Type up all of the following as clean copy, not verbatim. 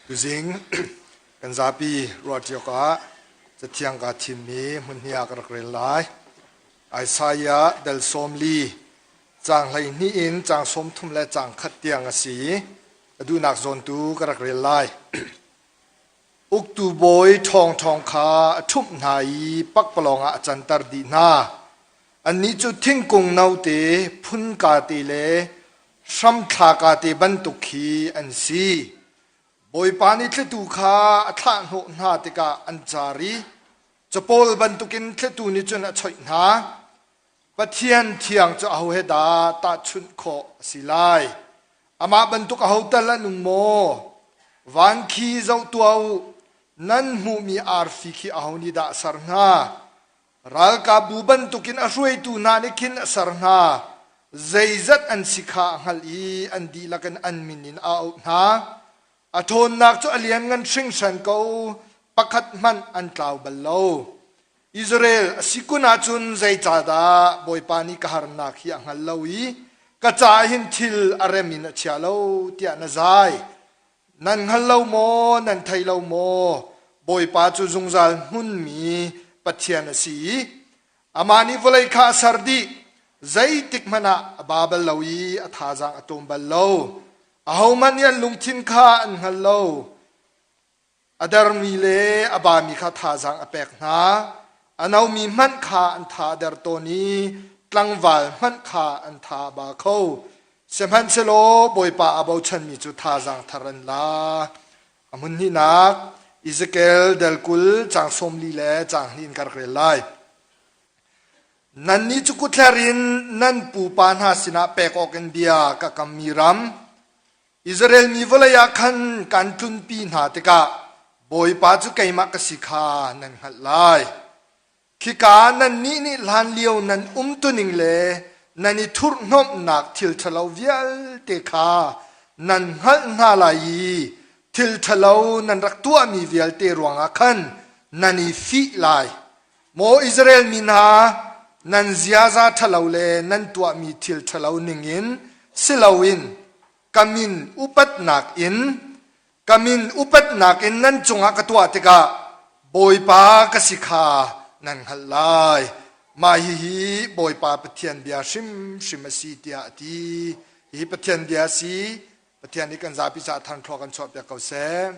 Tuzing kan zapi ruah ṭiawk ah Cathiang kaa thimmi hmunhnih ah ka rak rel lai. Isaiah dal 40 caang 12 in caang 30 le caang khat tiang a si i a duhnak zawn tu ka rak rel lai. Uktu bawi ṭhawngṭhawng kha a ṭhumh hna i pakpalawng ah a canter dih hna. Annih cu thingkung note, phunka te le hramthla te bantuk khi an si. Bawipa nih thlitu kha a thlahhnawh hna tikah an car i capawl bantukin thlitu nih cun a choih hna. Pathian thiang cu aho he dah tahchunh khawh a si lai? Amah bantuk aho tal an um maw? Van khi zoh tuah u, nan hmuhmi arfi khi aho nih dah a ser hna? Ralkapbu bantukin a hruaitu hna nih khin a ser hna. Zeizat an si kha a hngalh i an dihlak in an min in a auh hna. A ṭhawnnak cu a lianngan hringhran ko, pakhat hmanh an tlau bal lo. Israel a si kun ahcun zeicahdah Bawipa nih ka harnak hi a hngal lo i ka caah hin thil a rem in a chia lo tiah na zai. Nan hngal lo maw, nan thei lo maw? Bawipa cu zungzal hmunmi Pathian a si i amah nih vawlei kha a ser dih. Zeitik hmanh ah a ba bal lo i a thazaang a tlawm bal lo. Ahohmanh nih an lungthin kha an hngal lo. A dermi le a bami kha thazaang a pek hna. A nomi hmanh kha an tha a der tawn i tlangval hmanh kha an tha a ba kho. Sihmanhsehlaw Bawipa aa bochanmi cu thazaang thar an la. A hmun hnihnak Ezekiel del 20 caang 40 le caang hnih in ka rak rel lai. Nannih cu kutler in nan pupa hna sinah pek awkin bia ka kammi ram, Israel mi vawlei ah khan kan tlunpi hna tikah Bawipa cu keimah ka si kha nan hngalh lai. Khika ah nannih nih hlanlio nan umtuning le nan i thurhhnawmhnak thil ṭhalo vialte kha nan hngalh hna lai i thil ṭhalo nan rak tuahmi vialte ruangah khan nan i fih lai. Maw Israel mi hna, nan ziaza ṭhalo le nan tuahmi thil ṭhalo ningin si loin ka min upatnak in ka min upatnak in nan cungah ka tuah tikah Bawipa ka si kha nan hngalh lai. Mah hihi Bawipa Pathian bia hrimhrim a si tiah a ti. Hihi Pathian bia a si. Pathian nih kan zapi caah thangthlua kan chuahpiak ko seh.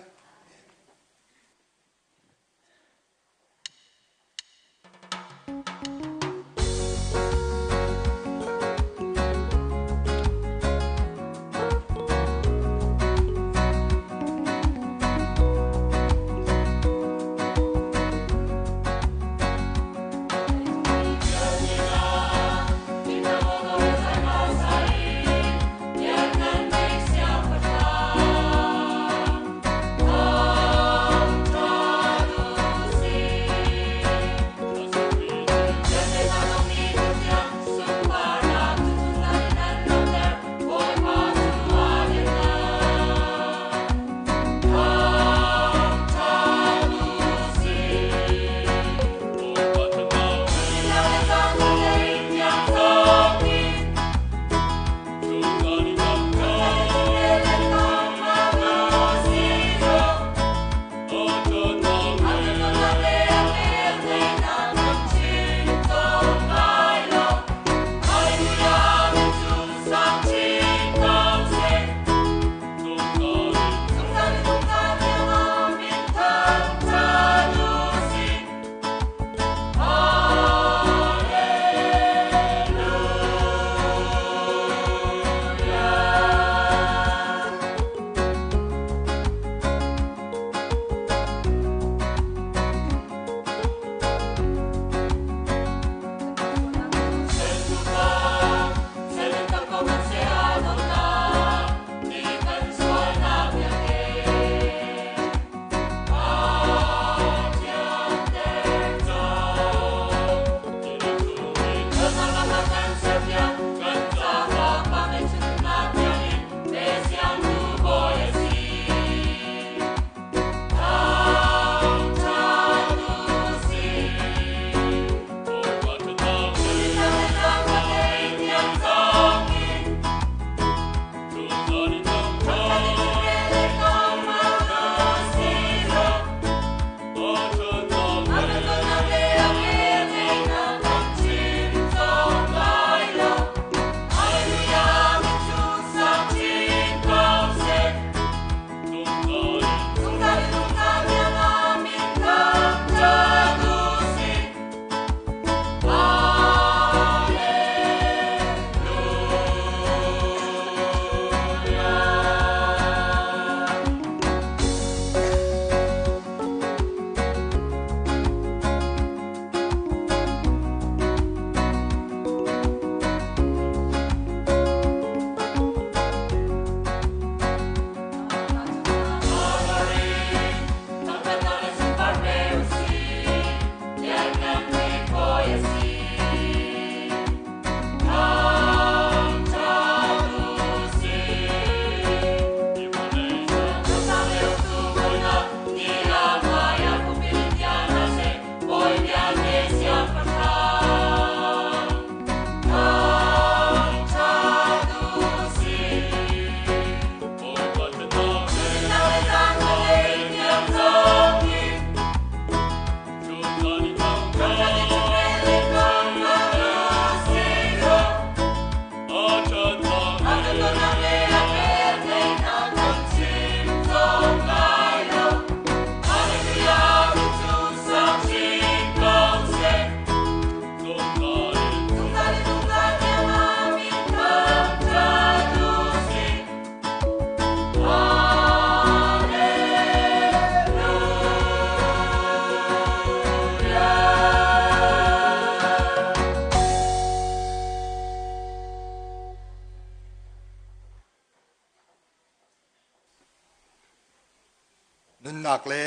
Nunnak le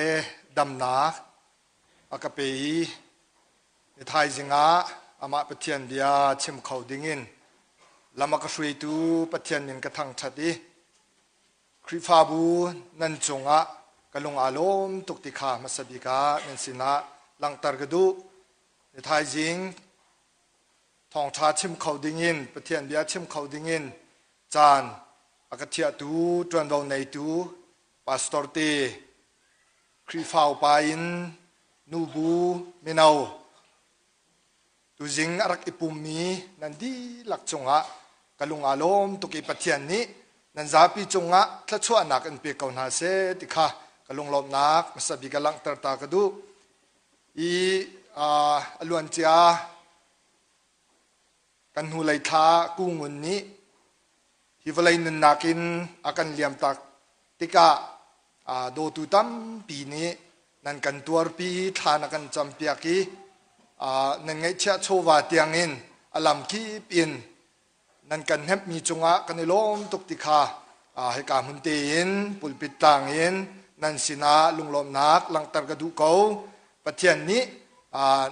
damnak a ka pe i ni thaizing ah amah Pathian bia chim kho dingin lam a ka hruaitu Pathian min ka thangṭhat i Khrihfabu nan cungah ka lung aa lawm tuk ti kha hmasa bik ah nan sinah langhter ka duh. Ni thaizing thawngṭha chim kho dingin Pathian bia chim kho dingin caan a ka thiahtu ṭuanvo neitu pastor te Khrihfa upa in nubu mino tuzing a rak i pummi nan dihlak cungah ka lung aa lawm tuk i Pathian nih nan zapi cungah thluachuahnak in pe ko hna seh ti kha ka lunglawmhnak hmasa bik a langhter ta ka duh. I a luancia kan hnulei thla Ku Ngun nih hi vawlei nunnak in a kan liamtak tikah dawtu tampi nih nan kan tuarpi thla na kan campiak i nan ngaihchiah chawva tiangin a lamkip in nan kan hnemhmi cungah kan i lawm tuk ti kha hika hmun tein pulpit tlang in nan sinah lunglawmhnak langhter ka duh ko. Pathian nih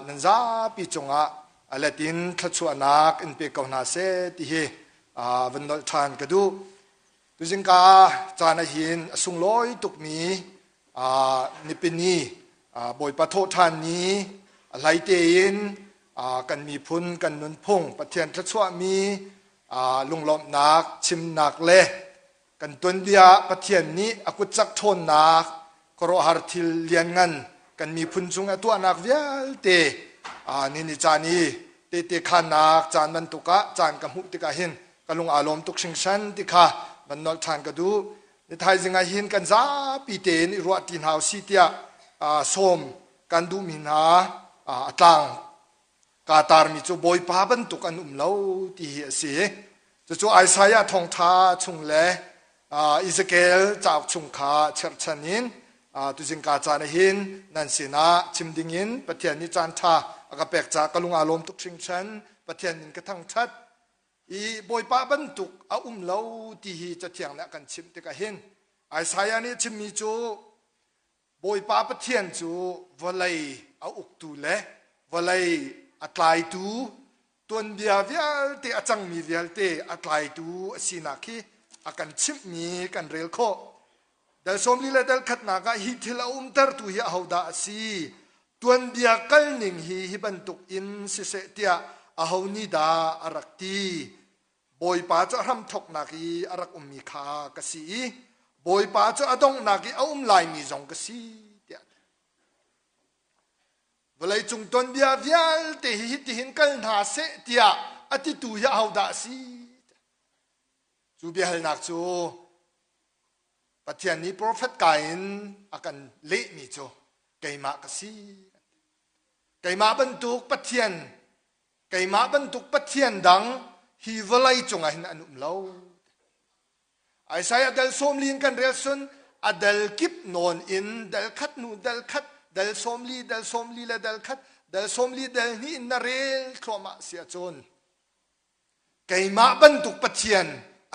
nan zapi cungah a let in thluachuahnak in pe ko hna seh ti hi van nolh ṭhan ka duh. Tuzingka caan ahhin a sunglawi tukmi nipini Bawipa thawhṭhan ni a hlei tein kan miphun kan nunphung Pathian thluachuahmi lunglawmhnak chimnak le kan tuanbia Pathian nih a kutcak ṭhawnnak khuaruahhar thil lianngan kan miphun cung a tuahnak vialte ni ni caan i tehte khaannak caan bantuk ah caan ka hmuh tikah hin ka lung aa lawm tuk hringhran ti kha van nolh ṭhan ka duh. Ni thaizing ah hin kan zapi tein i ruah ṭi hna usih tiah sawm kan duhmi hna a tlang kaa tarmi cu Bawipa bantuk an um lo ti hi a si. Cucu Isaiah thawngṭha chung le Ezekiel cauk chung kha cherhchan in tuzingka caan ah hin nan sinah chim dingin Pathian nih caan ṭha a ka pek caah ka lung aa lawm tuk hringhran. Pathian min ka thangṭhat. I Bawipa bantuk a um lo ti hi Cathiang nih a kan chimh tikah hin Isaiah nih a chimmi cu Bawipa Pathian cu vawlei a uktu le vawlei a tlaitu tuanbia vialte a cangmi vialte a tlaitu a sinak hi a kan chimhmi kan rel khawh. Dal 40 le dal khatnak ah hi thil a umtertu hi ahodah a si? Tuanbia kalning hi hi bantuk in siseh tiah aho nih dah a rak ti? Bawipa cu a hramthawknak i a rak ummi kha ka si i Bawipa cu a donghnak i a um laimi zong ka si tiah a ti. Vawleicung tuanbia vialte hi hitihin kal hna seh tiah a titu hi ahodah a si? Cu biahalnak cu Pathian nih profet ka in a kan lehmi cu keimah ka si. Keimah bantuk Pathian Keimah bantuk Pathian dang hi vawlei cungah hin an um lo. Isaiah dal 40 in kan rel sun a dal kip nawn in dal khat nu dal khat dal 40 dal 40 le dal khat dal 40 dal hnih in na rel thluahmah si ahcun keimah bantuk Pathian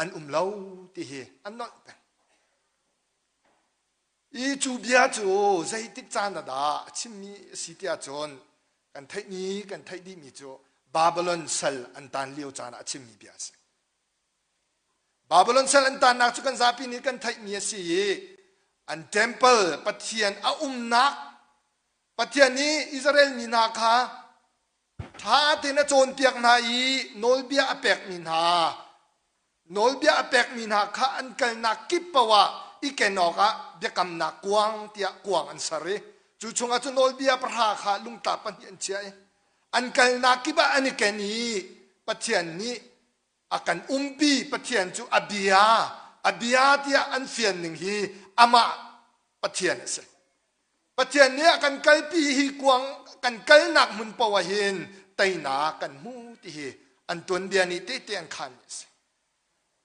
an um lo ti hi an nolh peng. I cu bia cu zeitik caan ah dah a chimmi a si tiah cun kan theihmi kan theih dihmi cu Babylon sal an tan lio caan ah a chimmi bia a si. Babylon sal an tannak cu kan zapi nih kan theihmi a si i an temple Pathian a umnak Pathian nih Israel mi hna kha ṭha tein a cawnpiak hna i nawlbia a pekmi hna nawlbia a pekmi hna kha an kalnak kip paoh ah i ken awkah biakamnak kuang tiah kuang an ser i cu chungah cun nawlbia pahra kha lungtlap pahnih an chiah i an kalnak kip ah an i ken i Pathian nih a kan umpi Pathian cu a bia a bia tiah an fian ning hi amah Pathian a si Pathian nih a kan kalpi hi kuang kan kalnak hmun paoh ah hin teinak kan hmu ti hi an tuanbia nih tehte an khan a si.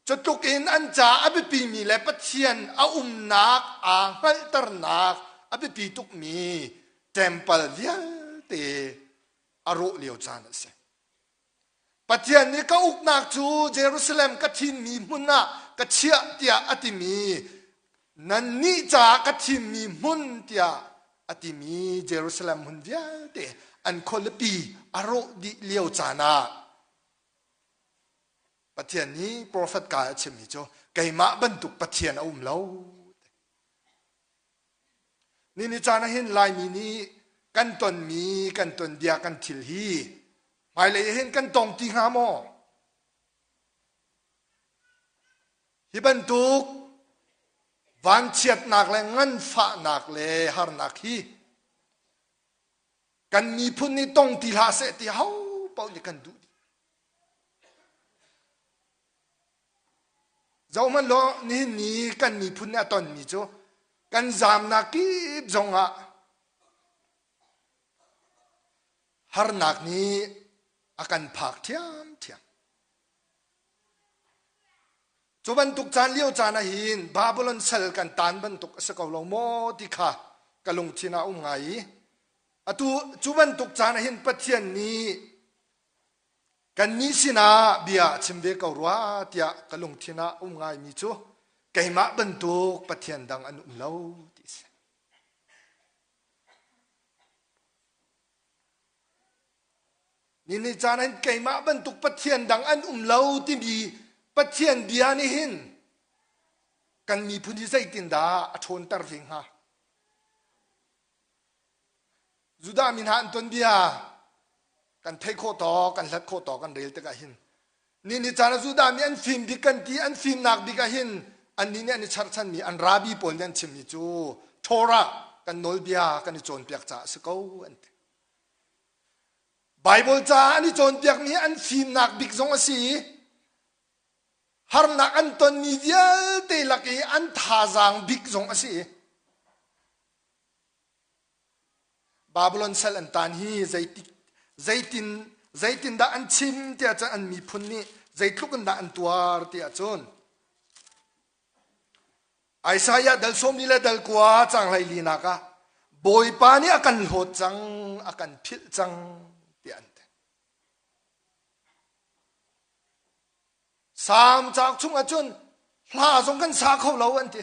Cutluk in an ca a biapimi le Pathian a umnak aa hngalhternak a biapi tukmi temple vialte a rawh lio caan a si. Pathian nih ka uknak cu Jerusalem ka thimmi hmun ah ka chiah tiah a timi. Nannih caah ka thimmi hmun tiah a timi Jerusalem hmun vialte an khualipi a rawh dih lio caan ah Pathian nih profet ka a chimmi cu keimah bantuk Pathian a um lo. Ni ni caan ah hin Laimi nih kan tonmi kan tonbia kan thil hi hmailei hin kan tong ti hnga maw? Hi bantuk vanchiatnak le nganfahnak le harnak hi kan miphun nih tong ti hlah seh ti ho paoh nih kan duh dih. Zohhmanh law nihin ni kan miphun nih a tonmi cu kan zamnak kip zongah harnak nih a kan phak ṭhiamṭhiam. Cu bantuk caan lio caan ah hin Babylon sal kan taan bantuk a si ko lo maw ti kha ka lungthin ah a um ngai i atu cu bantuk caan ah hin Pathian nih kannih sinah bia a chim ve ko rua tiah ka lungthin ah um ngaimi cu keimah bantuk Pathian dang an um lo ti a si. Ni caan hin keimah bantuk Pathian dang an um lo timi Pathian bia nih hin kan miphun hi zeitindah a ṭhawnter ve hnga? Judah mi hna an ton bia kan theih khawh tawk, kan hlat khawh tawk kan rel tikah hin ni ni caan ah Judah mi an fim bik kan ti an fimnak bik ah hin annih nih an i cherhchanmi an rabi pawl nih an chimmi cu Torah kan nawlbia kan i cawnpiak caah a si ko an ti. Baibal ca an i cawnpiakmi an fimnak bik zong a si i harnak an tonmi vialte lak i an thazaang bik zong a si i Babylon sal an taan hi zeitik zeitin zeitindah an chim tiah cun an miphun nih zeitluk in dah an tuar tiah cun Isaiah dal sawmli le dal kua cang hlei linak ah Bawipa nih a kan hlawt cang, a kan philh cang tiah an ti. Salm cauk chung ahcun hla zong kan sa kho lo an ti.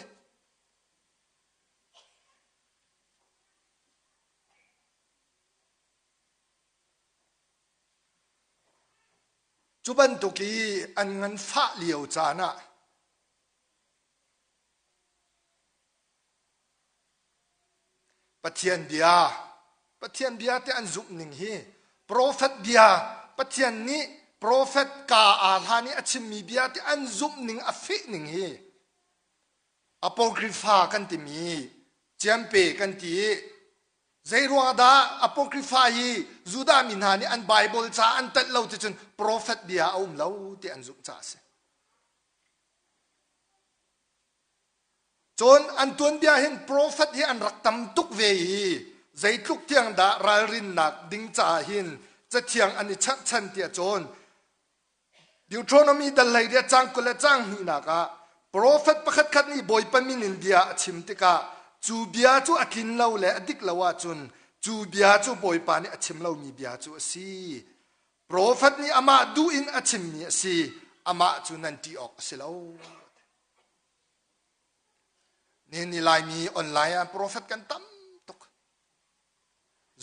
Cu bantuk i an nganfah lio caan ah Pathian bia Pathian bia te an zumh ning hi profet bia Pathian nih profet ka aa hlan i a chimmi bia te an zumh ning a feh ning hi apocrypha kan timi ciampe kan ti i Zeiruang dah Apocrypha hi Judah mi hna nih an Bible ca an telh lo ti cun profet bia a um lo ti an zumh caah a si. Cun an tuanbia hin profet hi an rak tam tuk ve i zeitluk tiang dah ralrinnak ding caah hin cathiang an i cherhchan tiah cun Deuteronomy dal hlei riat cang 20 le cang hnihnak ah profet pakhatkhat nih Bawipa min in bia a chim tikah cu bia cu a tlin lo le a dik lo ahcun cu bia cu Bawipa nih a chim lomi bia cu a si. Profet nih amah duh in a chimmi a si. Amah cu nan ṭih awk a si lo. Nihin ni Laimi online ah profet kan tam tuk.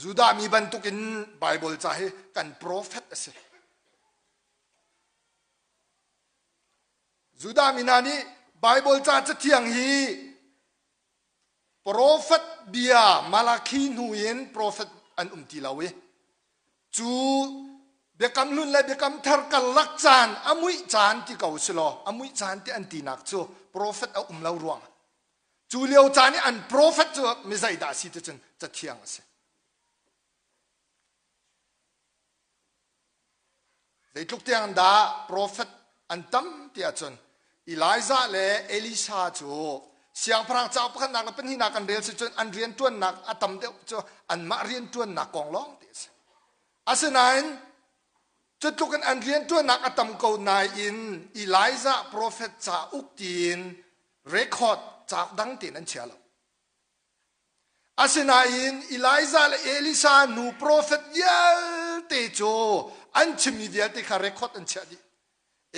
Judah mi bantukin Baibal ca hi kan profet a si. Judah mi hna nih Baibal ca cathiang hi profet bia Malakhi hnu in profet an um ti lo i cu biakam hlun le biakam thar karlak caan a muih caan ti ko si law a muih caan ti an tinak cu profet a um lo ruang Cu lio caan i an profet cu mi zeidah a si ti cun cathiang a si. Zeitluk tiang dah profet an tam ti ahcun Elijah le Elisha cu siangpahrang cauk pakhatnak le pahnihnak kan rel si cun an rianṭuannak a tam deuh cu anmah rianṭuannak kong lawng ti a si. Asinain Cutluk in an rianṭuannak a tam ko nain Elijah profet cauk tiin record cauk dang tein an chia lo. Asinain Elijah le Elisha hnu profet vialte cu an chimmi vialte kha record an chiah dih.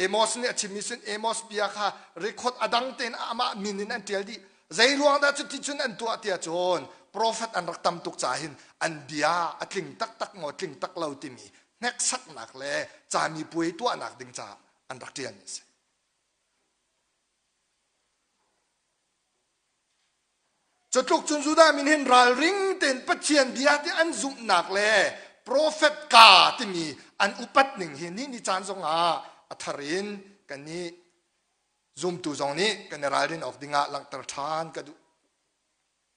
Amos nih a chimmi sin Amos bia kha record a dang tein amah min in an ṭial dih. Zei ruang dah cuti cun an tuah tiah cun profet an rak tam tuk caah hin an bia a tling taktak maw tling tak lo timi hneksaknak le camipuai tuahnak ding caah an rak ṭialmi a si. Cutluk cun Judah min hin ralring tein Pathian bia ti an zumhnak le profet ka timi an upat ning hi ni ni caan zongah a thar in kan nih zumtu zong nih kan i ralrin awk dingah langhter ṭhan ka duh.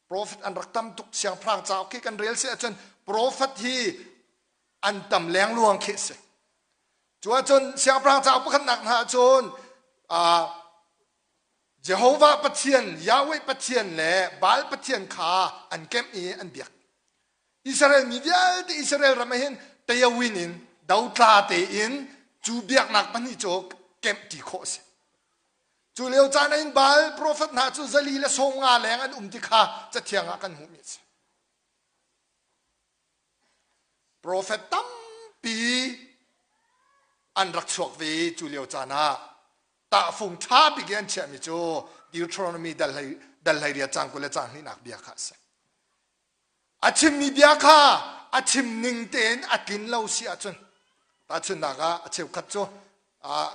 Profet an rak tam tuk siangpahrang cauk khi kan rel si ahcun profet hi an tam lengluang khi a si. Cu ahcun siangpahrang cauk pakhatnak hna ahcun Jehovah Pathian, Yahweh Pathian le Baal Pathian kha an kemh i an biak. Israel mi vialte Israel ram ah hin tayawin in dotla tein cu biaknak pahnih cu kemh ṭi khawh a si. Cu lio caan ah hin Baal profet hna cu zali le 50 leng an um ti kha cathiang ah kan hmuhmi a si. Profet tampi an rak chuak ve cu lio caan ah tahfung ṭha bik i an chiahmi cu Deuteronomy dal hlei riat cang 20 le cang hnihnak bia kha a si. A chimmi bia kha a chim ning tein a tlin lo si ahcun tahchunhnak ah a cheukhat cu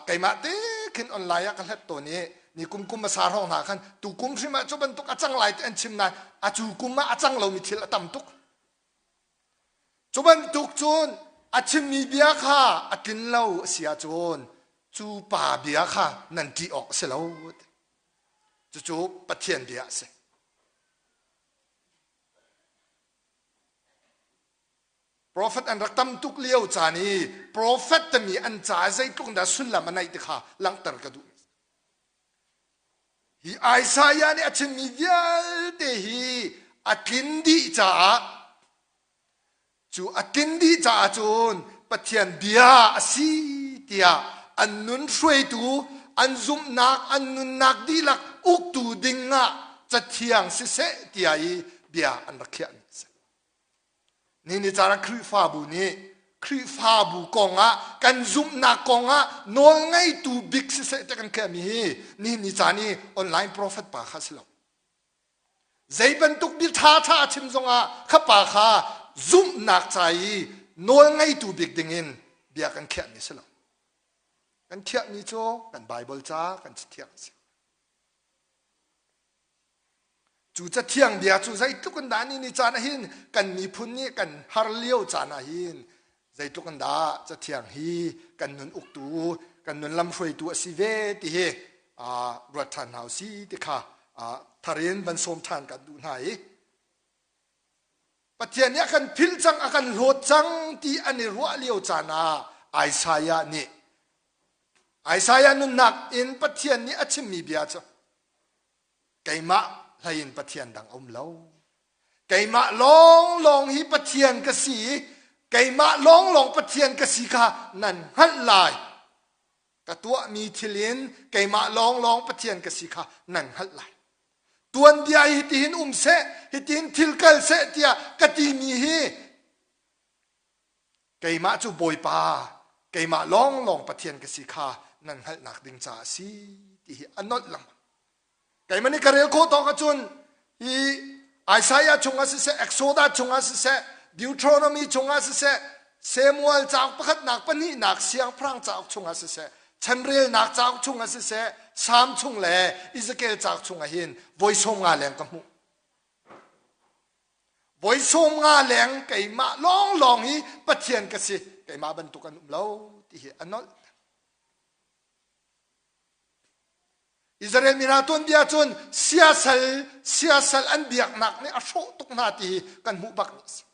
keimah te khin online ah ka hlet tawn i ni kum kum hmasa hrawng hna khan tu kum hrim ah cu bantuk a cang lai ti an chim nain a cu kum ah a cang lomi thil a tam tuk. Cu bantuk cun a chimmi bia kha a tlin lo a si ahcun cu pa bia kha nan ṭih awk a si lo. Cucu Pathian bia a si. Profet an rak tam tuk lio caan i profet timi an ca zeitluk dah sullam a neih ti kha langhter ka duh. Hi Isaiah nih a chimmi vialte hi a tlin dih caah cu a tlin dih caah cun Pathian bia a si tiah an nun hruaitu an zumhnak an nunnak dihlak uktu ding ah cathiang siseh tiah i bia an rak khiahmi a si. Ni ni caan ah Khrihfabu nih Khrihfabu kongah kan zumhnak kongah nawlngeitu bik siseh te kan khiahmi hi ni ni caan i online prophet pa kha si lo. Zei bantuk bia ṭha ṭha a chim zongah kha pa kha zumhnak ca i nawlngeitu bik dingin bia kan khiahmi si lo. Kan khiahmi cu kan Bible ca kan cathiang a si. Cu cathiang bia cu zeitluk in dah ni ni caan ah hin kan miphun nih kan har lio caan ah hin zeitluk in dah cathiang hi kan nun uktu kan nun lamhruaitu a si ve ti hi ruat ṭhan hna u si ti kha thar in van sawm ṭhan kan duh hna i Pathian nih a kan philh cang a kan hlawt cang ti an i ruah lio caan ah Isaiah nih Isaiah nunnak in Pathian nih a chimmi bia cu Keimah hlei in Pathian dang a um lo. Keimah lawnglawng hi Pathian ka si i keimah lawnglawng Pathian ka si kha nan hngalh lai. Ka tuahmi thil in keimah lawnglawng Pathian ka si kha nan hngalh lai. Tuanbia hi hitihin um seh, hitihin thil kal seh tiah ka timi hi keimah cu Bawipa, keimah lawnglawng Pathian ka si kha nan hngalhnak ding caah a si ti hi a nolh lengmang. Keimah nih ka rel khawh tawk ahcun hi Isaiah chungah siseh, Exodus chungah siseh, Deuteronomy chungah siseh, Samuel cauk pakhatnak pahnihnak siangpahrang cauk chungah siseh, chanrelnak cauk chungah siseh, Salm chung le Ezekiel cauk chungah hin voi 50 leng ka hmuh. Voi 50 leng keimah lawnglawng hi Pathian ka si, keimah bantuk an um lo ti hi a nolh. Israel mi hna tuanbia cun siasal siasal an biaknak nih a hrawh tuk hna ti hi kan hmuh bak mi a si.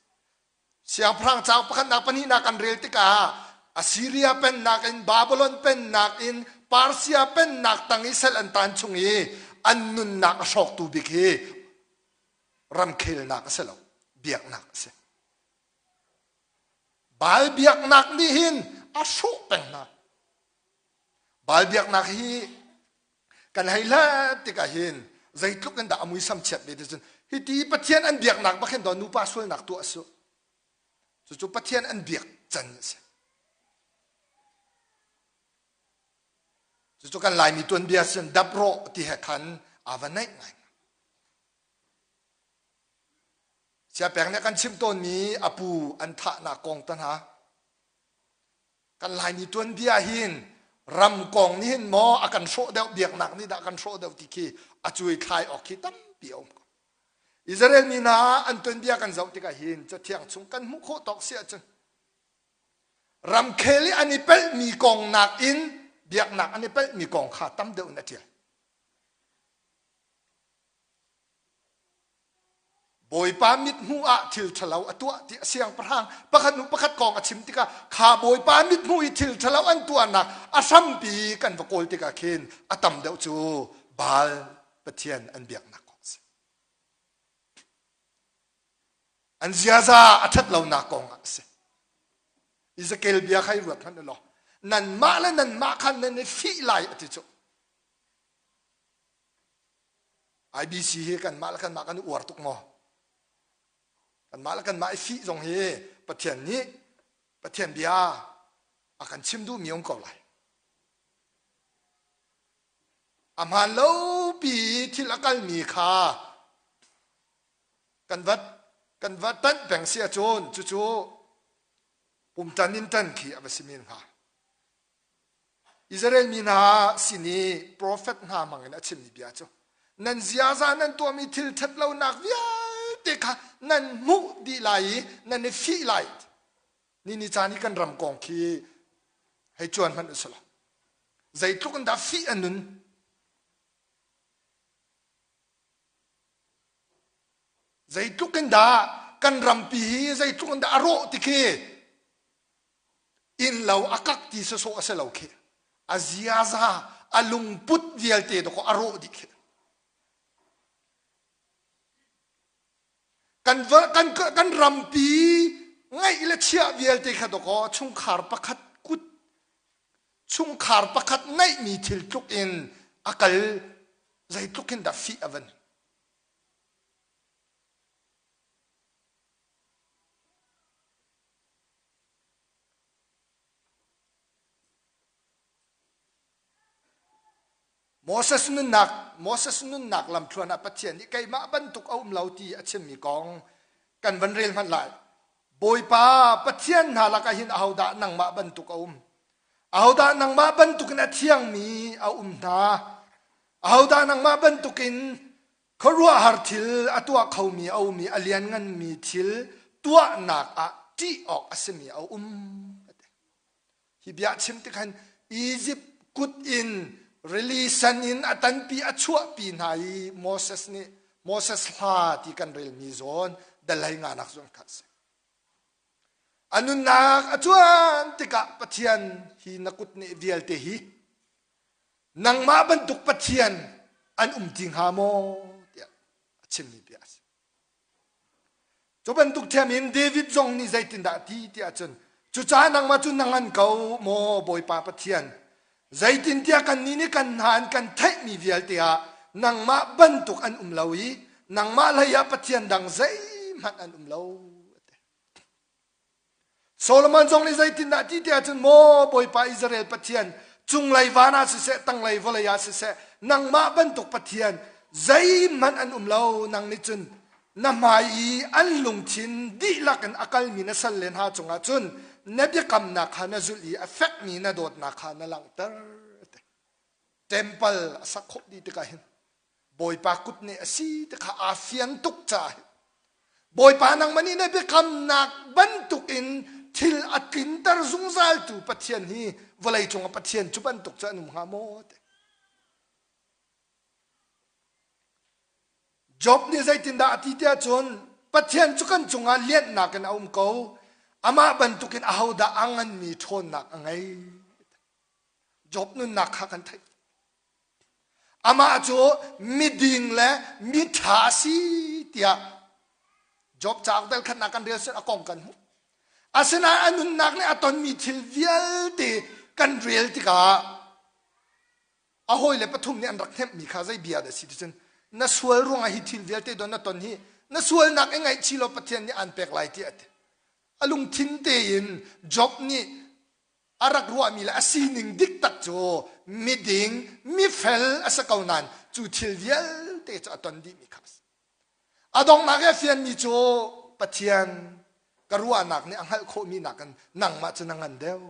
Siangpahrang cauk pakhatnak pahnihnak kan rel tikah Assyria pennak in Babylon pennak in Persia pennak tang i sal an tan chung i an nunnak a hrawktu bik hi ramkhelnak a si lo biaknak a si. Baal biaknak nih hin a hrawh peng hna. Baal biaknak hi kan hei hlat tikah hin zeitluk in dah a muisam chiat ve ti cun hiti Pathian an biaknak bak hin daw nupa sualnak tuah su. Cucu Pathian an biak can a si. Cucu kan Laimi tuanbia sin dap rawh ti he khan aa va naih ngai. Siapek nih a kan chimh tawnmi a pu an thahnak kong te hna. Kan Laimi tuanbia hin ram kong nih hin maw a kan hrawh deuh biaknak nih dah kan hrawh deuh ti khi a cuai thlai awk khi tampi a um ko. Israel mi hna an tuanbia kan zoh tikah hin cathiang chung kan hmuh khawh tawk si ahcun ramkhel i an i pelhmi kong nakin biaknak an i pelhmi kong kha tam deuh in a ṭial. Bawipa mithmuh ah thil ṭhalo a tuah ti a siangpahrang pakhat hnu pakhat kong a chim tikah kha Bawipa mithmuh i thil ṭhalo an tuahnak a hrampi kan va kawl tikah khin a tam deuh cu Baal pathian an biaknak kong a si. An ziaza a ṭhat lonak kong ah a si. Ezekiel bia kha i ruat hmanh u law nanmah le nanmah khan nan i fih lai a ti cu. IBC hi kanmah le kanmah kan i uar tuk maw? Kanmah le kanmah i fih zong hi Pathian nih Pathian bia a kan chim duhmi um ko lai. A hmaan lo pi thil a kalmi kha kan va kan va tanh peng si ahcun cucu pumtan in tan khi a va si men hnga. Israel mi hna sin i profet hna hmangin a chimmi bia cu nan ziaza nan tuahmi thil ṭhat lonak vialte kha nan hmuh dih lai i nan i fih lai. Ni ni caan i kan ram kong khi hei cuan hmanh u sih Zeitluk in dah fih a nun. Zeitluk in dah kan rampi hi zeitluk in dah a rawh ti khi Innlo a kak ti sawsawh a si lo khi. A ziaza, a lungput vialte dawkaw a rawh dih khi. Kan, kan, kan rampi ngeih le chiah vialte kha dawkaw chungkhar pakhat kut chungkhar pakhat ngeihmi thil tluk in a kal zeitluk hin dah fih a van. Moses nunnak Moses nunnak lamthluan ah Pathian nih keimah bantuk a um lo ti a chimmi kong kan van rel hmanh lai. Bawipa Pathian hna lakah hin ahodah nangmah bantuk a um? Ahodah nangmah bantukin a thiangmi a um hna? Ahodah nangmah bantukin Khuaruahhar thil a tuah khomi a um i a liannganmi thil tuahnak ah ṭih awk a simi a um. Hi bia chim tik hin Izipt kut in rili sen in a tanpi a chuahpi hna i Moses nih Moses hla ti kan relmi zawn dalai nganak zawn kha a si. A nunnak a cuan tikah Pathian hi na kut nih vialte hi nangmah bantuk Pathian an um ti hnga maw tiah a chimmi bia a si. Cu bantuk ṭhiam in David zong nih zeitindah a ti ti ahcun cucaah nangmah cu na ngan ko maw Bawipa Pathian zeitintiah kannih nih kan hna an kan theihmi vialte ah nangmah bantuk an um lo i nangmah hlei ah Pathian dang zeihmanh an um lo. Solomon zong nih zeitindah ti tiah cun maw Bawipa Israel Pathian cunglei van ah siseh tanglei vawlei ah siseh nangmah bantuk Pathian zeihmanh an um lo nang nih cun na hmai i an lungthin dihlak in a kalmi na salle hna cungah cun na biakamnak kha na zulh i a fekmi na dawtnak kha na langhter temple a sak khawh dih tikah hin Bawipa kut nih a si ti kha aa fian tuk caah Bawipa nangmah nih na biakamnak bantukin thil a tlinter zungzaltu Pathian hi vawlei cungah Pathian cu bantuk cu an um hnga maw ti. Job nih zeitindah a ti tiah cun Pathian cu kan cungah lianhnak in a um ko amah bantukin ahodah a nganmi ṭhawnnak a ngei. Job nunnak kha kan theih. Amah cu miding le miṭha a si tiah Job cauk dal khatnak kan rel a kong kan hmuh. Asinain a nunnak nih a tonmi thil vialte kan rel tikah a hawile pathum nih an rak hnemhmi kha zei bia dah si ti cun na sual ruangah hi thil vialte don na ton hi na sualnak i ngaihchih law Pathian nih aan pek lai tiah a ti. A lungthin tein Job nih a rak ruahmi le a sining dik tak cu miding mifel a si ko nain cu thil vialte cu a ton dihmi kha a si. A donghnak i a fianmi cu Pathian ka ruahnak nih a hngalh khawhmi nakin nangmah cu na ngan deuh.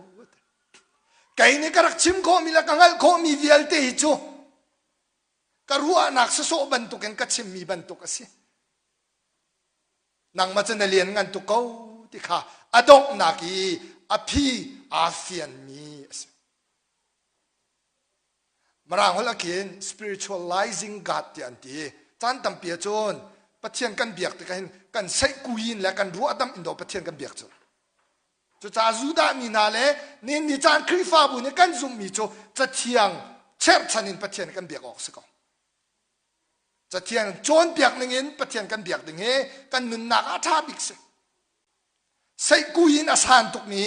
Kei nih ka rak chim khawhmi le ka hngalh khawhmi vialte hi cu ka ruahnak sawsawh bantukin ka chimmi bantuk a si. Nangmah cu na lian ngan tuk ko ti kha a donghnak i a phi aa fianmi a si. Mirang holh ah khin spiritualizing God tiah an ti. Caan tampi ahcun Pathian kan biak tikah hin kan seihkui in le kan ruahdamh in do Pathian kan biak cu. Cucaah Judah mi hna le nihin ni caan Khrihfabu nih kan zumhmi cu Cathiang cherhchan in Pathian kan biak awk si ko. Cathiang cawnpiak ningin Pathian kan biak ding hi kan nunnak ah a ṭha bik si. Seihkui in a san tukmi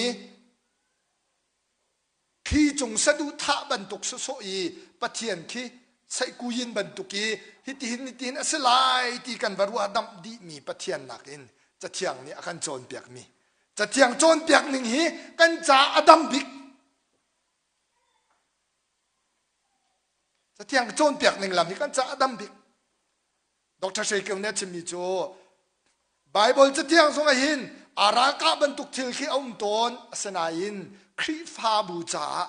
Thli cung saduhthah bantuk sawsawh i Pathian khi seihkuyin bantuk i hitihin hitihin a si lai ti kan va ruahdamh dihmi Pathian nakin Cathiang nih a kan cawnpiakmi. Cathiang cawnpiak ning hi kan ca a dam bik. Cathiang cawnpiak ning lam hi kan ca a dam bik. Dr. Shwe Kio nih a chimmi cu Baibal cathiang zong ah hin aa ralkah bantuk thil khi a um tawn asinain Khrihfabu caah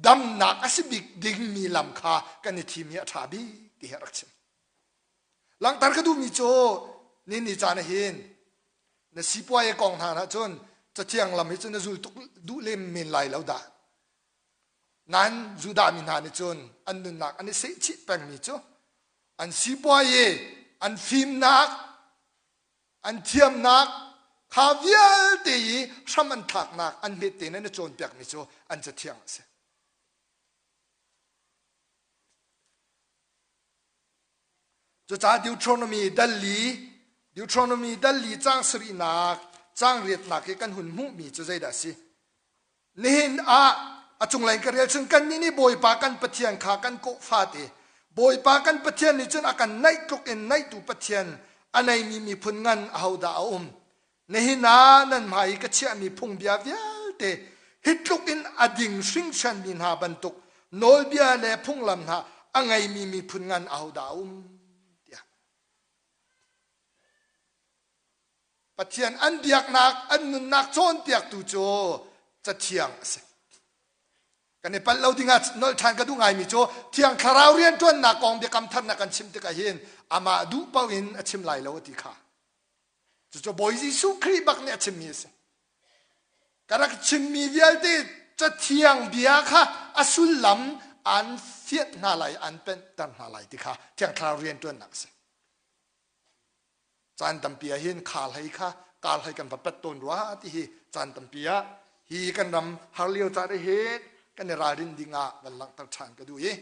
damnak a si bik dingmi lam kha kan i thim hi a ṭha bik ti hi a rak chim. Langhter ka duhmi cu ni ni caan ah hin na sipuai kong hna ah cun cathiang lam hi cu na zul tuk duh lem men lai lo dah. Nain Judah mi hna nih cun an nunnak an i sehchih pengmi cu an sipuai i an fimnak, an thiamnak kha vialte i hram an thlaknak an hmet tein an i cawnpiakmi cu an cathiang a si. Cucaah Deuteronomy dal li, Deuteronomy dal li caang sarihnak, caang riatnak i kan hun hmuhmi cu zeidah a si? Nihin ah a cunglei ka rel cun kannih nih Bawipa kan Pathian kha kan kawh fate. Bawipa kan Pathian nih cun a kan naih tluk in naihtu Pathian a neimi miphun ngan ahodah a um? Nihin ah nan hmai i ka chiahmi phungbia vialte hi tluk in a ding hringhranmi hna bantuk nawlbia le phunglam hna a ngeimi miphun ngan ahodah a um? Tiah Pathian an biaknak, an nunnak cawnpiaktu cu Cathiang a si. Kan i palh lo dingah nolh ṭhan ka duh ngaimi cu Thiang Thlarau rianṭuannak kong biakam tharnak kan chim tikah hin amah duh paoh in a chim lai lo a ti kha. Cucu Bawi Jesuh Khrih bak nih a chimmi a si. Ka rak chimmi vialte Cathiang bia kha a sullam an fianh hna lai, an penhter hna lai ti kha Thiang Thlarau rianṭuannak a si. Caan tampi ah hin khar hlei kha kar hlei kan va pet tawn rua ti hi caan tampi ah hi kan ram har lio caan hi kan i ralrin ding ah van langhter ṭhan ka duh i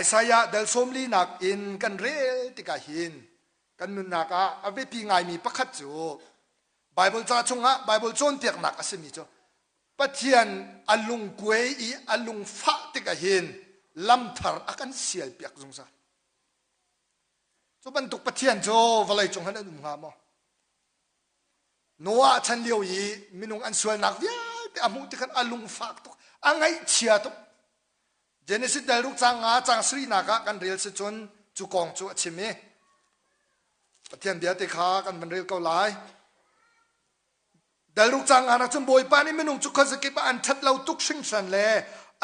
Isaiah dal sawmli nak in kan rel tikah hin kan nunnak ah a biapi ngaimi pakhat cu Baibal ca chungah Baibal cawnpiaknak a simi cu Pathian a lungkuai i a lungfah tikah hin lamthar a kan sialpiak zungzal. Cu bantuk Pathian cu vawlei cung han an um hnga maw? Noah chan lio i minung an sualnak vialte a hmuh tikhan a lungfak tuk, a ngaihchia tuk. Genesis dal ruk cang nga cang sarihnak ah kan rel si cun cu kong cu a chim i Pathian bia te kha kan van rel ko lai. Dal ruk cang nga cun Bawipa nih minung cu khuazakip ah an ṭhat lo tuk hringhran le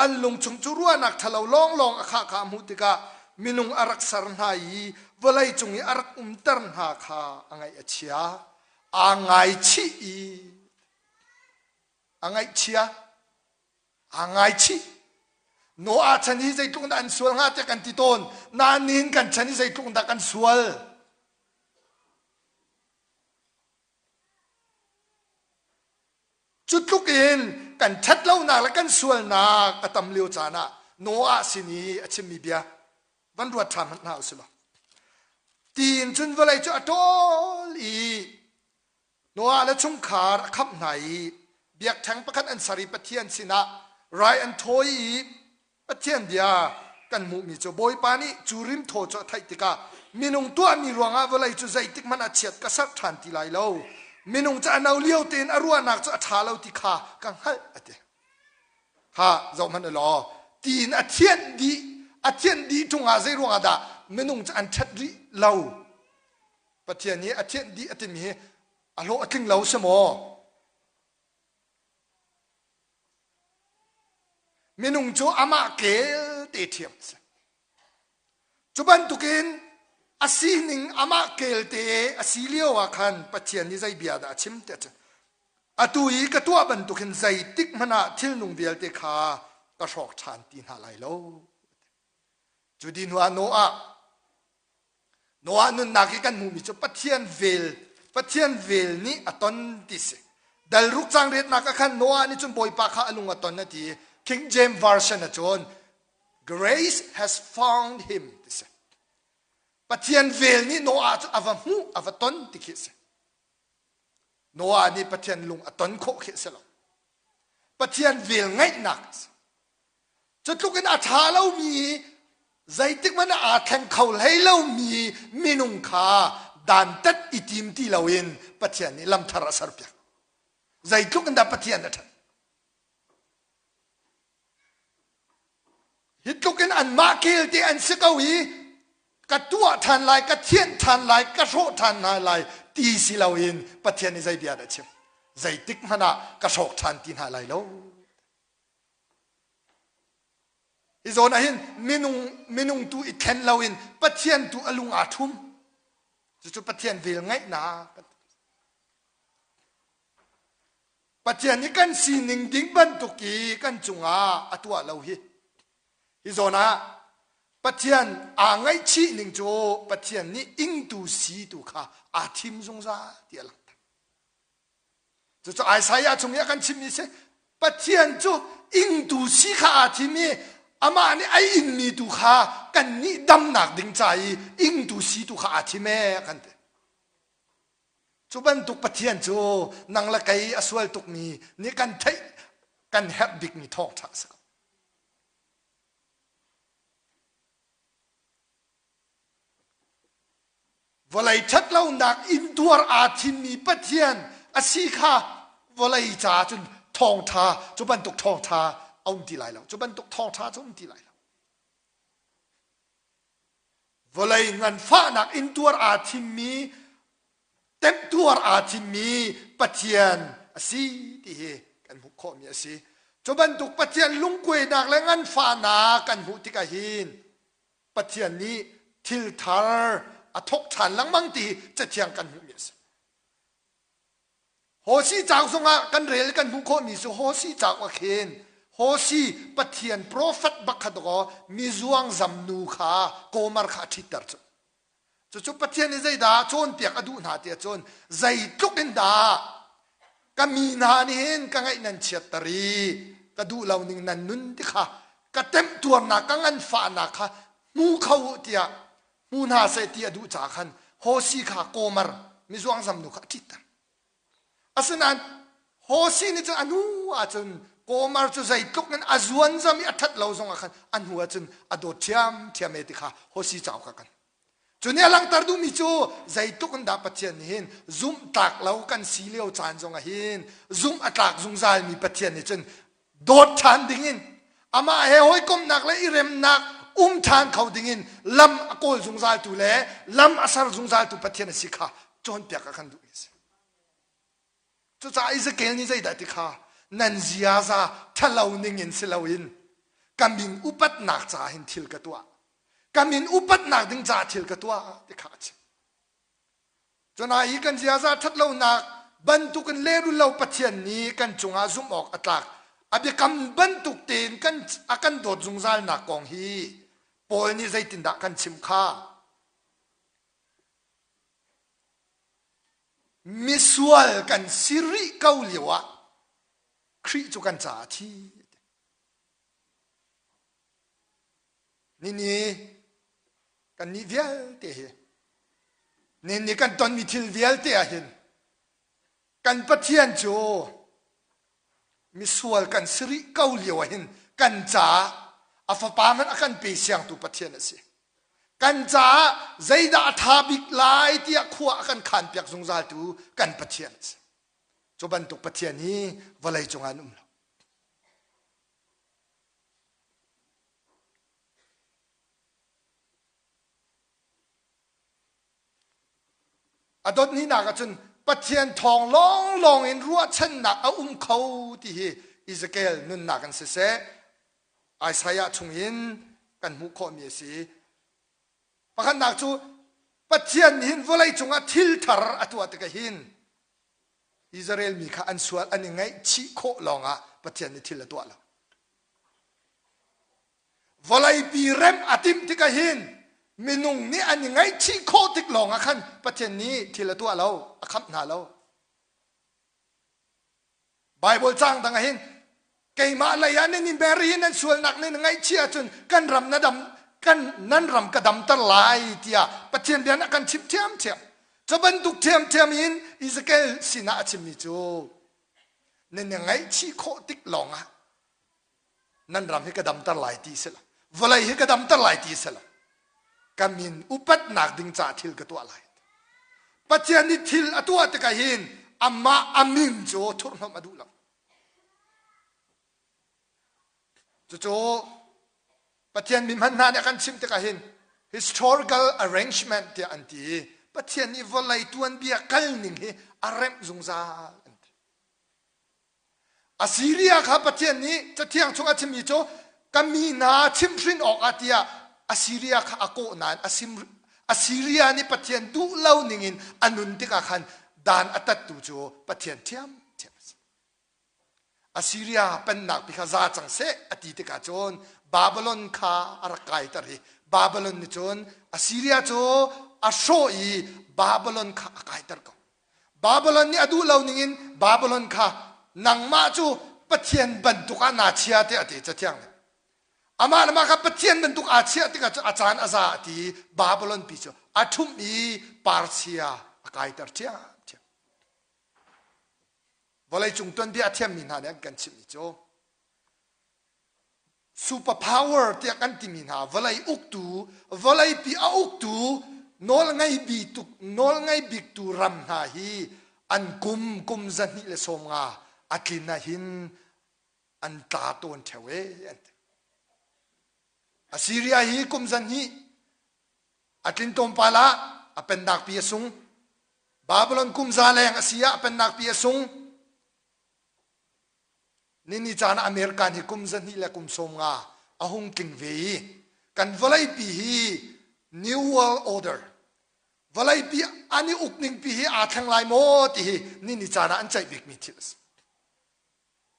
an lungchung cu ruahnak ṭhalo lawnglawng a khah kha a hmuh tikah minung a rak ser hna i vawlei cung i a rak umter hna kha a ngaih a chia. Aa ngaichih i a ngaihchia aa ngaichih. Noah chan hi zeitluk dah an sual hnga tiah kan ti tawn. Nain kan chan hi zeitluk dah kan sual. Cu tluk in kan ṭhatlonak le kan sualnak a tam lio caan ah Noah sin i a chimmi bia van ruat ṭhan hmanh hna usih law. Tiin cun vawlei cu a ṭawl i Noah le chungkhar a khamh hna i biakṭheng pakhat an ser i Pathian sinah rai an thawi i Pathian bia kan hmuhmi cu Bawipa nih cu rimthaw cu a theih tikah minung tuahmi ruangah vawlei cu zeitik hmanh ah chiat ka serh ṭhan ti lai lo. Minung cu a no lio tein a ruahnak cu a ṭha lo ti kha ka hngalh a ti. Kha zohhmanh u law. Tiin a thianh dih a thianh dih ṭung ah zei ruangah dah minung cu an ṭhat rih lo? Pathian nih a thianh dih a timi hi a hlawh a tling lo si maw? Minung cu amah kel te ṭhiam a si. Cu bantukin a sining amah kelte a si lio ah khan Pathian nih zei bia dah a chim tiah cun atu i ka tuah bantuk hin zeitik hmanh ah thilnung vialte kha ka hrawk ṭhan ti hna lai lo. Cu dih hnuah Noah Noah nunnak i kan hmuhmi cu Pathian vel Pathian vel nih a ton ti si. Dal ruk cang riatnak ah khan Noah nih cun Bawipa kha a lung a ton a ti. King James Version ah cun Grace has found him ti si. Pathian vel nih Noah cu a va hmuh a va ton ti khi si. Noah nih Pathian lung a ton khawh khi si lo. Pathian vel ngaihnak a si. Cu tluk in a ṭha lomi zeitik hmanh ah aa thleng kho hlei lomi minung kha dantat i tim ti loin Pathian nih lamthar a serpiak. Zeitluk in dah Pathian a ṭhat. Hi tluk in anmah kelte an si ko i ka tuah ṭhan lai, ka thianh ṭhan lai, ka hrawh ṭhan hna lai ti si loin Pathian nih zei bia dah a chim. Zeitik hmanh ah ka hrawk ṭhan ti hna lai lo. Hi zawn ah hin minung, minung tu i thlen loin Pathian tu a lung aa ṭhum. Cucu Pathian vel ngaihnak. Pathian nih kan sining ding bantuk i kan cungah a tuah lo hi. Hi zawn ah Pathian aa ngaihchih ning cu Pathian nih ingtu si tu kha aa thim zungzal ti a langhter. Cucu Isaiah chung i a kan chimmi si Pathian cu ingtu si kha aa thim i amah nih a inmi tu kha kannih damnak ding ca i ingtu si tu kha aa thim ee a kan ti. Cu bantuk Pathian cu nang le kei a sual tukmi nih kan theih kan herh bikmi thawngṭha a si ko. Vawlei ṭhatlonak intuar aa thimmi Pathian a si kha vawlei caah cun thawngṭha cu bantuk thawngṭha a um ti lai lo. Cu bantuk thawngṭha cu um ti lai lo. Vawlei nganfahnak intuar aa thimmi, temtuar aa thimmi Pathian a si ti hi kan hmuh khawhmi a si. Cu bantuk Pathian lungkuainak le nganfahnak kan hmuh tikah hin Pathian nih thil thar a thawk ṭhan lengmang ti hi Cathiang kan hmuhmi a si. Hosi cauk zongah kan rel kan hmuh khawhmi cu Hosi cauk ah khin Hosi Pathian profet bak kha dawkaw mizuang zam nu kha Gomer kha a ṭhitter cu. Cucu Pathian nih zeidah cawnpiak a duh hna tiah cun zeitluk in dah ka mi hna nih hin ka ngaih nan chiatter i ka duh lo ning nan nun ti kha ka temhtuarnak ka nganfahnak kha hmu kho u tiah hmu hna seh ti a duh caah khan Hosi kha Gomer mizuangzam nu kha a ṭhitter. Asinain Hosi nih cun a hnu ahcun Gomer cu zeitluk in a zuanzam i a ṭhat lo zongah khan a hnu ahcun a dawt ṭhiamṭhiam e ti kha Hosi cauk ah kan. Cu nih a langhter duhmi cu zeitluk in dah Pathian nih hin zumhtlak lo kan si lio caan zongah hin zumh a tlak zungzalmi Pathian nih cun dawt ṭhan dingin amah he hawikomhnak le i remnak um ṭhan kho dingin lam a kawl zungzaltu le lam a ser zungzaltu Pathian a si kha cawnpiak a kan duhmi a si. Cucaah Ezekiel nih zeidah ti kha nan ziaza ṭhalo ningin si loin ka min upatnak caah hin thil ka tuah. Ka min upatnak ding caah thil ka tuah ti kha a chim. Cuna hi kan ziaza ṭhatlonak bantukin lehrul lo Pathian nih kan cungah zumh awk a tlak. A biakam bantuk tein kan, a kan dawt zungzalnak kong hi Paul nih zeitindah kan chim kha? Misual kan si rih ko lio ah Khrih cu kan caah a thi. Nini kannih vialte hi nini kan tonmi thil vialte ah hin kan Pathian cu misual kan si rih ko lio ah hin kan caah a fapa hmanh a kan pe siangtu Pathian a si. Kan caah zeidah a ṭha bik lai tiah khua a kan khanpiak zungzaltu kan Pathian a si. Cu bantuk Pathian hi vawlei cungah an um lo. A dot hnihnak ahcun Pathian thawng lawnglawng in ruahchannak a um kho ti hi Ezekiel nunnak in siseh Isaiah chungin kan hmuh khawhmi a si. Pakhatnak cu Pathian nih hin vawlei cungah thil thar a tuah tikah hin Israel mi kha an sual an i ngaihchih khawh lawngah Pathian nih thil a tuah lo. Vawleipi rem a timh tikah hin minung nih an i ngaihchih khawh tik lawngah khan Pathian nih thil a tuah lo, a khamh hna lo. Baibal caang dang ah hin keimah lei ah nan i mer i nan sualnak nan i ngaihchih ahcun kan ram na dam kan nan ram ka damter lai tiah Pathian bia a kan chimh ṭhiamṭhiam. Cu bantuk ṭhiamṭhiam in Ezekiel sinah a chimmi cu nan i ngaihchih khawh tik lawngah nan ram hi ka damter lai ti si lo vawlei hi ka damter lai ti si lo ka min upatnak ding caah thil ka tuah lai Pathian nih thil a tuah tikah hin amah a min cu thurhhnawmh a duh lo cucu Pathian mi hman hna nih a kan chimh tikah hin historical arrangement tiah an ti i Pathian nih vawlei tuanbia kal ning hi a remh zungzal an ti Assiria kha Pathian nih Cathiang chung a chimmi cu ka mi hna chimhhrin awkah tiah Assiria kha a kawh nain Assiria nih Pathian duh lo ningin a nun tikah khan dan a tattu cu Pathian ṭhiamṭhiam a si. Assiria pennak pi kha za cang seh a ti tikah cun Babylon kha a rak kaiter i Babylon nih cun Assiria cu a hrawh i Babylon kha a kaiter ko. Babylon nih a duh lo ningin Babylon kha nangmah cu Pathian bantuk ah naa chia tiah a ti Cathiang nih. Amah le mah kha Pathian bantuk aa chiah tikah cu a caan a za a ti i Babylon pi cu a ṭhumh i Persia a kaiter ṭhiamṭhiam. Vawleicung tuanbia a thiammi hna nih an kan chimhmi cu Superpower tiah kan timi hna vawlei uktu, vawleipi a uktu, nawlngei tuk, nawlngei biktu ram hna hi an kum kum 250 a tlin ah hin an tla tawn ṭheo e an ti. Assyria hi kum 200 a tlin tlawmpal ah a pennak pi a sung. Babylon kum za leng a si ah a pennak pi a sung. Nini caan ah American hi kum 200 le kum 50 a hung tling ve i kan vawleipi hi New World Order vawleipi an i ukning pi hi aa thleng lai maw ti hi nini caan ah an ceih bikmi thil a si.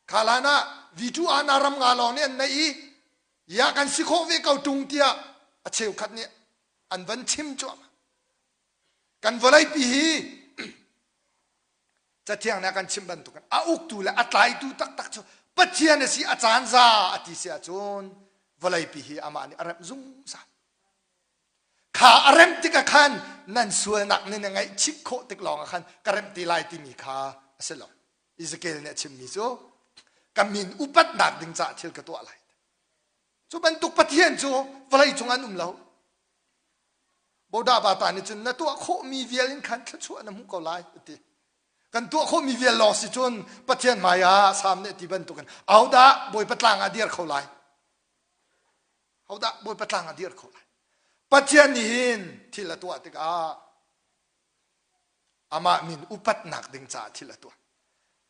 Kha hlan ah V2 ana ram nga lawng nih an neih i ya kan si khawh ve ko ṭung tiah a cheukhat nih an van chim cuahmah. Kan vawleipi hi Cathiang nih a kan chimh bantukin a uktu le a tlaitu taktak cu Pathian a si a caan za a ti si ahcun vawleipi hi amah nih a remh zungzal. Kha a remh tikah khan nan sualnak nih na ngaihchih khawh tik lawngah khan ka remh te lai timi kha a si lo. Ezekiel nih a chimmi cu ka min upatnak ding caah thil ka tuah lai. Cu bantuk Pathian cu vawlei cung an um lo. Bodah bata nih cun na tuah khawhmi vial in khan thluachuah na hmuh ko lai a ti. Kan tuah khawhmi vial lawng si cun Pathian hmai ah Salm nih a ti bantukin ahodah Bawipa tlang ah dir kho lai? Ahodah Bawipa tlang ah dir kho lai? Pathian nih hin thil a tuah tikah amah min upatnak ding caah thil a tuah.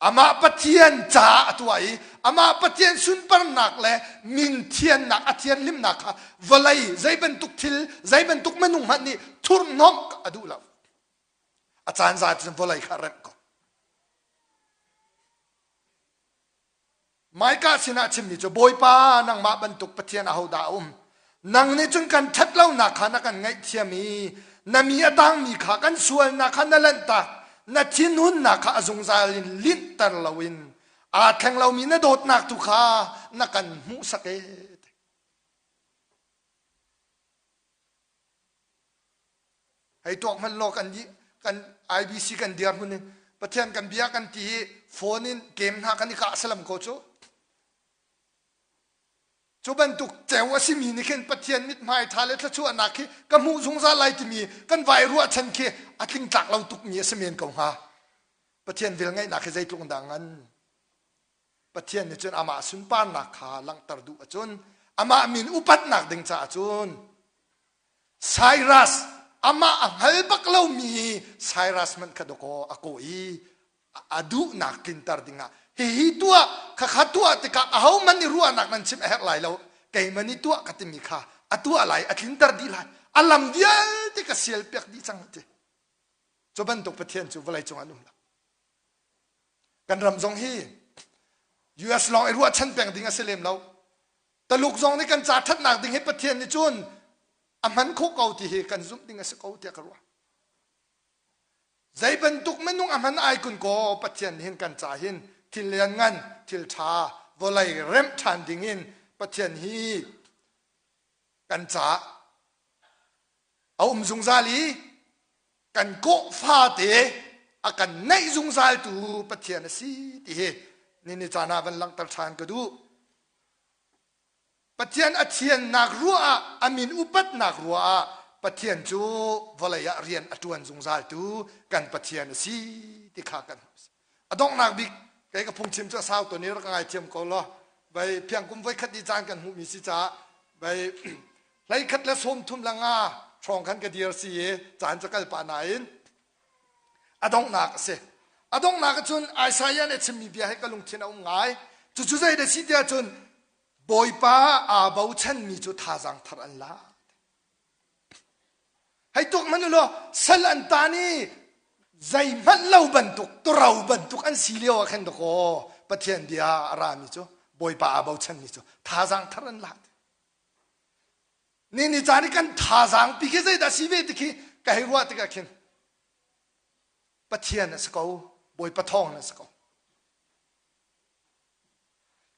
Amah Pathian caah a tuah i amah Pathian sunparnak le min thiannak a thianhlimnak kha vawlei zei bantuk thil zei bantuk minung hmanh nih thurhnomh a duh lo. A caan za cun vawlei kha remh ko. Micah sinah chimmi cu Bawipa nangmah bantuk Pathian ahodah a um? Nang nih cun kan ṭhat lonak kha na kan ngaihthiam i na mi a tangmi kha kan sualnak kha na lanhtak na thinhunnak kha a zungzal in linhter loin aa thleng lomi na dawtnak tu kha na kan hmuhsak e. Hei tuak hmanh law kan kan IBC kan dirhmun in Pathian kan bia kan ti i phone in game hna kan i kah salam ko cu. Cu bantuk ceu a simi nih khin Pathian mithmai ṭha le thluachuahnak khi ka hmuh zungzal lai timi kan vai ruahchan khi a tlingtlak lo tukmi a si men ko hnga. Pathian velngeihnak hi zeitluk dah ngan. Pathian nih cun amah sunparnak kha langhter duh ahcun amah min upatnak ding caah cun Cyrus. amah a hngal bak lomi Cyrus hmanh kha dawkaw a kawh i a duhnak tlinter dingah hihi tuah khakha tuah tikah ahohmanh nih ruahnak nan chimh a herh lai lo keimah nih tuah ka timi kha a tuah lai a tlinter dih lai a lam vialte ka sial piak dih cang ti cu bantuk Pathian cu vawlei cung an um lo kan ram zong hi US lawng i ruahchan peng ding a si lem lo Taluk zong nih kan ca ṭhatnak ding hi Pathian nih cun a hman khawh ko ti hi kan zumh ding a si ko tiah ka ruah. Zei bantuk minung a hman ai kun kaw Pathian nih hin kan ca hin thil lianngan, thil ṭha, vawlei remh ṭhan ding in Pathian hi kan caah a um zungzal i kan kawh fate a kan neih zungzaltu Pathian a si ti hi nini caan ah van langhter ṭhan ka duh. Pathian a thiannak ruah ah a min upatnak ruah ah Pathian cu vawlei ah rian a ṭuan zungzaltu kan Pathian a si ti kha kan a donghnak bik kei ka phungchim cu a sau tawn i rak ka ngaithiam ko law vai phiang kum voikhat ni caan kan hmuhmi si caah vai hleikhat le sawmthum le nga hrawng khan ka dir si i caan cu kal pah nain A donghnak a si. A donghnak ahcun Isaiah nih a chimmi bia hi ka lungthin a um ngai. Cucu zei dah si tiah cun Bawipa aa bochanmi cu thazaang thar an la. Hei tuak hmanh u law sal an tan i zeihmanh lo bantuk turo bantuk an si lio ah khan dakaw Pathian bia a rami cu Bawipa aa bochanmi cu thazaang thar an la. Ni ni caan i kan thazaang pi khi zeidah si ve ti khi ka hei ruah tikah khin Pathian a si ko, Bawipa thawng a si ko.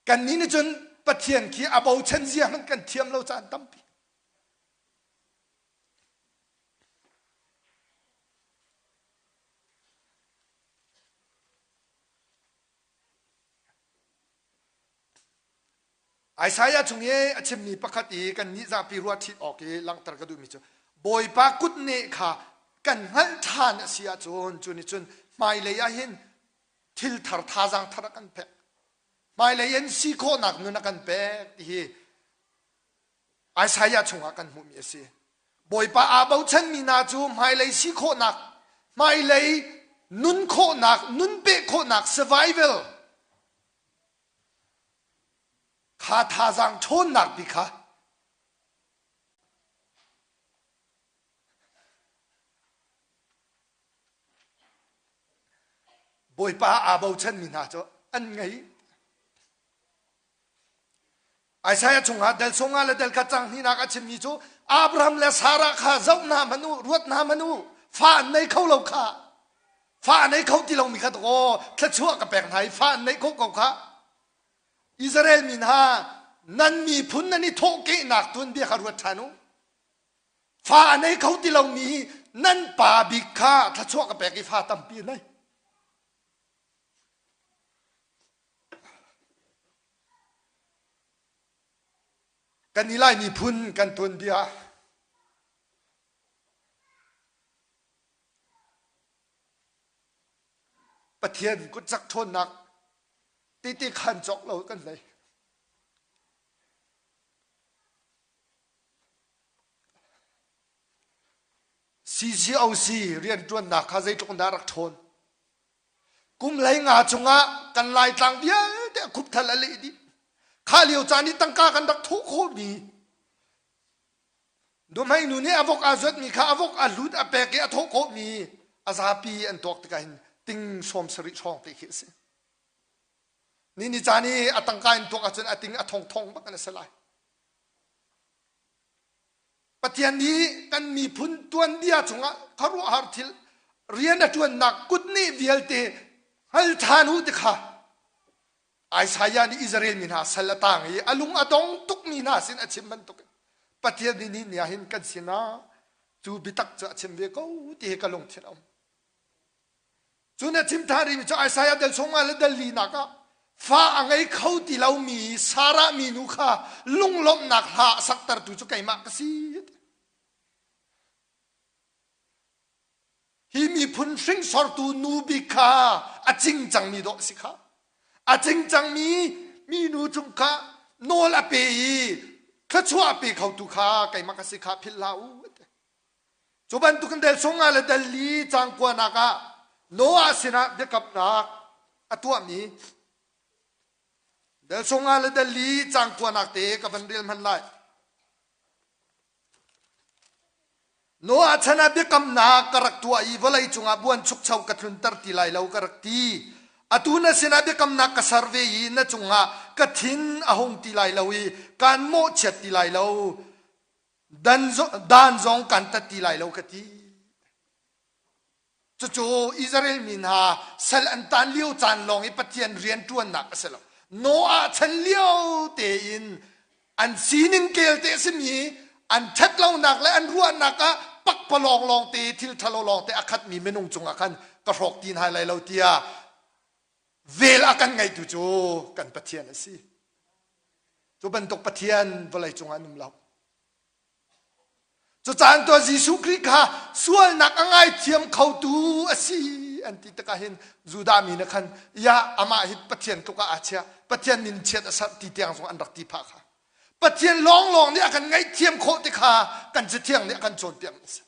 Kannih nih cun Pathian khi a bochan zia hmanh kan thiam lo caan tampi. Isaiah chung i a chimmi pakhat i kannih zapi ruah ṭhit awk i langhter ka duhmi cu Bawipa kutneh kha kan hngalh ṭhan a si ahcun cu nih cun hmailei ah hin thil thar thazaang thar a kan pek. Hmailei in si khawhnak nun a kan pek ti hi Isaiah chungah kan hmuhmi a si. Bawipa aa bochanmi hna cu hmailei si khawhnak, hmailei nun khawhnak, nun peh khawhnak survival Kha thazaang ṭhawnnak bik kha Bawipa aa bochanmi hna cu an ngei. Isaiah chungah del sungah le del khat cang hnihnak a chimmi cu Abraham le Sarah kha zoh hna hmanh u, ruat hna hmanh u, fa an nei kho lo kha. Fa a nei kho ti lomi kha aw thluachuah ka pek hna i fa an neih khawh ko kha. Israel mi hna nan miphun nan i thawhkehnak tuanbia kha ruat ṭhan u. Fa a nei kho ti lomi nan pa bik kha thluachuah ka pek i fa tampi a nei. Kan i Lai miphun kan tuanbia Pathian kutcak ṭhawnnak tete khan cawk lo kan nei. CCOC rianṭuannak kha zeitluk in dah rak ṭhawn. Kum hlei nga chungah kan Laitlang vialte a khupthal a leh dih. Kha lio caan i tangka kan rak thawh khawhmi Nuhmei nu nih a vok aa zuatmi kha a vok a hlut a pek i a thawh khawhmi a zapi an tuak tikah hin ting sawm sarih hrawng te khi a si. Ni ni caan i a tangka in tuak ahcun a ting a thong thong bak in a si lai. Pathian nih kan miphun tuanbia chungah khuaruahhar thil rian a ṭuannak kut nih vialte hngal ṭhan u ti kha Isaiah nih Israel mi hna sal a tang i a lung a dong tukmi hna sin a chim bantuk Pathian nih ni ni ah hin kan sinah cu biatak cu a chim ve ko ti hi ka lungthin a um. Cun a chim ṭhan rihmi cu Isaiah dal chungah le dal linak ah fa a ngei kho ti lomi Sarah minu kha lunglawmhnak hla a saktertu cu keimah ka si. Hi miphun hringsortu nu bik kha a cing cangmi dawh a si kha. A cing cangmi minu cung kha nawl a pe i thluachuah a pe khotu kha keimah ka si kha philh hlah u. Cu bantukin del sung nga le del li cang kuanak ah Noah sinah biakamnak a tuahmi del sung nga le del li cang kuanak te ka van rel hman lai. Noah chan ah biakamnak ka rak tuah i vawlei cungah buanchukcho ka tlunter ti lai lo ka rak ti. Atu na sinah biakamnak ka ser ve i na cungah ka thin a hung ti lai lo i kaan mawhchiat ti lai lo. Dan, dan zong kan tat ti lai lo ka ti. Cucu Israel mi hna sal an tan lio caan lawng i Pathian rian ṭuannak a si lo. Noah chan lio tein an sining kel te a simi an ṭhatlonak le an ruahnak ah pakpalawng lawng te thil ṭhalo lawng te a khatmi minung cungah khan ka hrawk ti hna lai lo tiah vel a kan ngeitu cu kan Pathian a si. Cu bantuk Pathian vawlei cungah an um lo. Cucaan tuah Jesuh Khrih kha sualnak a ngaithiam khotu a si an ti tikah hin Judah mi nih khan ya amah hi Pathian tluk ah aa chiah Pathian min chiat a serh ti tiang zong an rak ti phah kha Pathian lawnglawng nih a kan ngaihthiam khawh ti kha kan Cathiang nih a kan cawnpiak a si.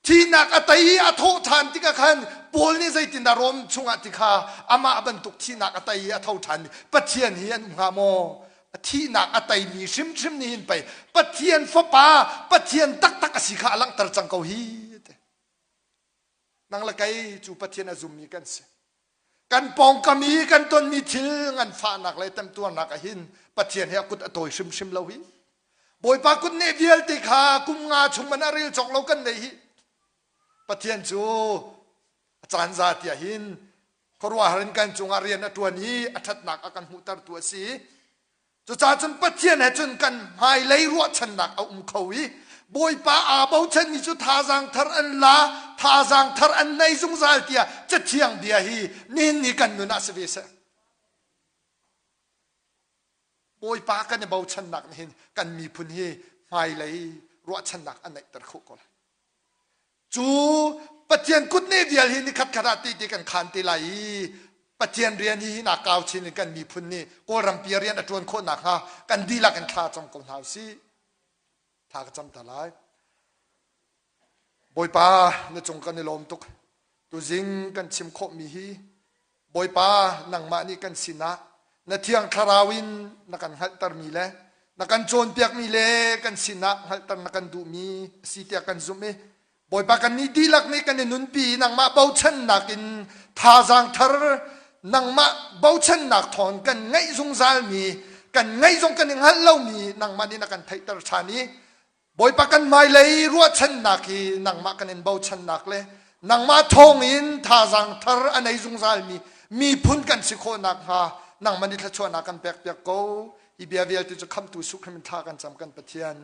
Thihnak a tei i a thawh ṭhan tikah khan Paul nih zeitindah Rom chungah ti kha amah bantuk thihnak a tei i a tho ṭhanmi Pathian hi an um hnga maw? Thihnak a teimi hrimhrim nih hin pei Pathian Fapa, Pathian taktak a si kha a langhter cang ko hi. Nang le kei cu Pathian a zummi kan si. Kan pawngkam i kan tonmi thil nganfahnak le temtuarnak ah hin Pathian hi a kut a tawi hrimhrim lo hi. Bawipa kutneh vialte kha kum nga chung man a rel cawk lo kan nei hi. Pathian cu a caan za tiah hin khuaruahhar in kan cungah rian a ṭuan i a ṭhatnak a kan hmuhtertu a si. Cucaah cun Pathian he cun kan hmailei ruahchannak a um kho i Bawipa aa bochanmi cu thazaang thar an la, thazaang thar an nei zungzal tiah Cathiang bia hi nihin ni kan nun ah si ve seh. Bawipa kan i bochannak nih hin kan miphun hi hmailei ruahchannak a neihter khawh ko lai. Cu Pathian kutneh vial hi nikhat khat ah tehte kan khaan te lai i Pathian rian hi hinak kau chin in kan miphun nih Kawlrampi ah rian a ṭuan khawh nakhnga kan dihlak in thla cam ko hna usih. Thla ka cam ta lai. Bawipa na cung kan i lawm tuk. Tuzing kan chim khawhmi hi Bawipa nangmah nih kan sinah na thiang thlarau in na kan hngalhtermi le na kan cawnpiakmi le kan sinah hngalhter na kan duhmi a si tiah kan zumh i Bawipa kannih dihlak nih kan i nunpi i nangmah bochannak in thazaang thar nangmah bochannak thawng kan ngeih zungzalmi kan ngeih zong kan i hngalh lomi nangmah nih na kan theihter ṭhan i Bawipa kan hmailei ruahchannak hi nangmah kan in bochannak le nangmah thawngin thazaang thar a nei zungzalmi miphun kan si khawh nakhnga nangmah nih thluachuahnak kan pekpiak ko. Hi bia vialte cu khamhtu Jesuh Khrih min thla kan cam kan Pathian.